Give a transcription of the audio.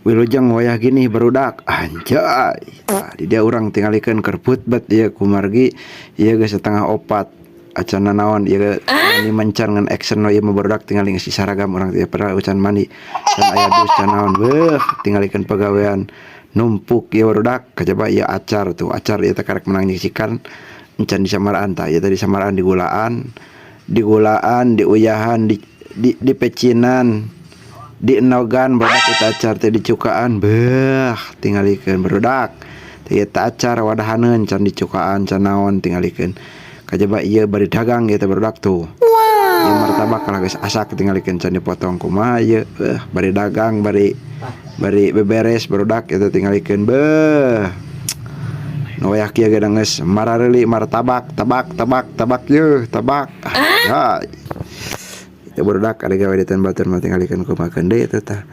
Wilujeng wayah gini, barudak. Anjay. Tah, di dieu urang tingalikeun keur bet ieu, kumargi ieu geus 3.30 acan naon ieu, mani mencar ngan action we ieu mah, barudak. Tingali geus saragam urang teh, padahal can mandi, can aya dus, can naon. Beuh, tingalikeun pagawean numpuk ieu, barudak. Kajaba ieu acar tuh, acar ieu teh karek menang nyisikan encan disamaraan. Tah, ieu teh disamaraan, digulaan, digulaan, diuyahan, di pecinan, dienogan, barudak. Eta acar teh dicukaan. Beuh, tingalikeun, barudak. Teh eta acar wadahaneun, can dicukaan, can naon. Tingalikeun, kajaba ieu bari dagang ieu teh, barudak. Tuh, ieu martabak kalah geus asak. Tingalikeun, can dipotong kumaha ieu. Beuh, bari dagang, bari bari beberes, barudak. Eta tingalikeun, beuh, nu wayah kieu ge geus marareuli martabak, tabak, tabak, tabak yeuh, tabak. Ah, itu, barudak, ada gawe di batur mah. Tingalikeun kumaha deui eta tah.